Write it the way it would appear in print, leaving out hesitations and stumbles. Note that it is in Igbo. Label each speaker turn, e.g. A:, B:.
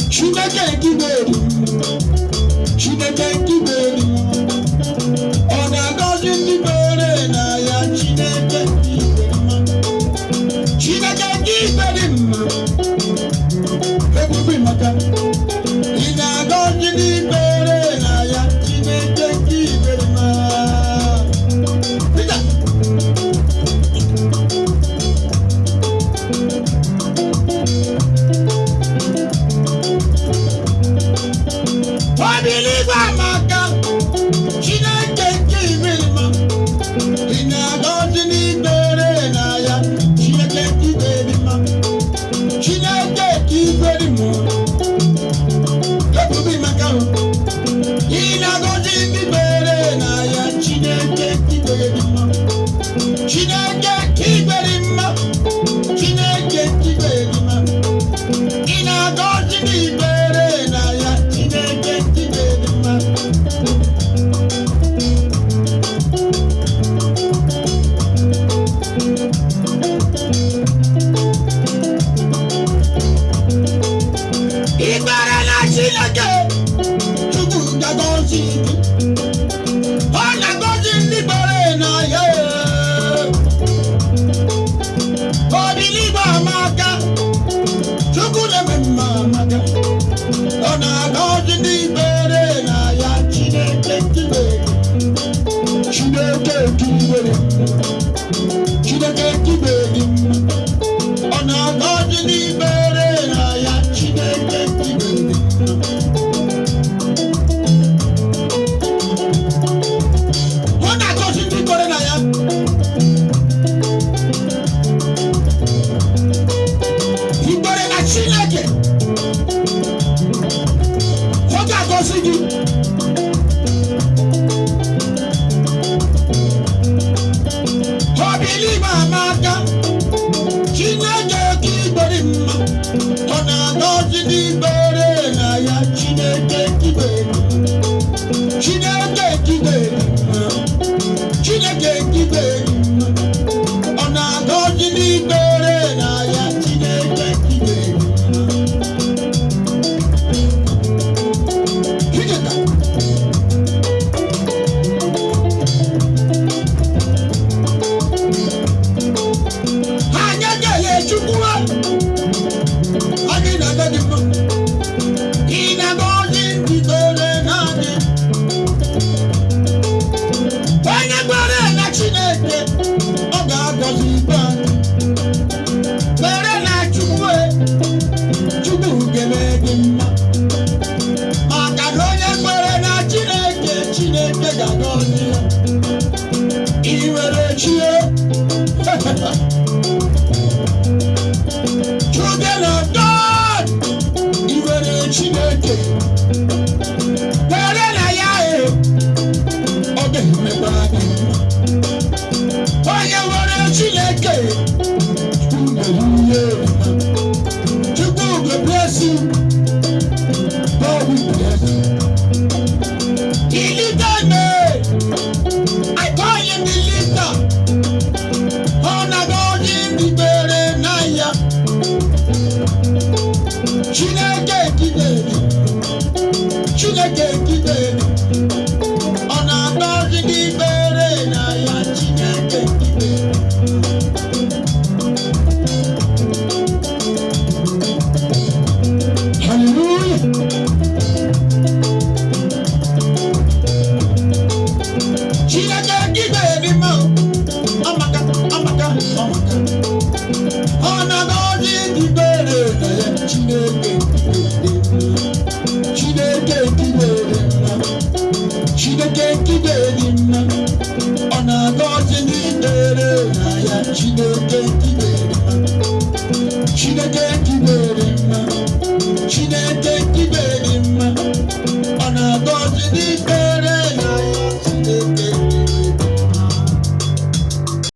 A: Chineke nke igwe dị mma. Chineke nke igwe dị mma. Ọ na-agọzi ndị kwere na ya. Chineke nke igwe dị mma. Chineke nke igwe dị mma. Ebube maka ị na-agọzi ndị kwere na ya. Chineke nke igwe dị mma. Peter. Obiligwe amaka. Chineke nke igwe dị mma. Ị na-agọzi ndị kwere na ya. Chineke nke igwe dị mma. Chineke nke igwe dị mma. Ebube maka ị na-agọzi ndị kwere na ya. Chineke nke igwe dị mma. Chineke nke igwe dị mma. Chineke nke igwe dị mma. Ị na-agọzi ndị kwere na ya. Chineke nke igwe dị mma. Ikpere na Chineke, Chukwu ga-agọzi gị.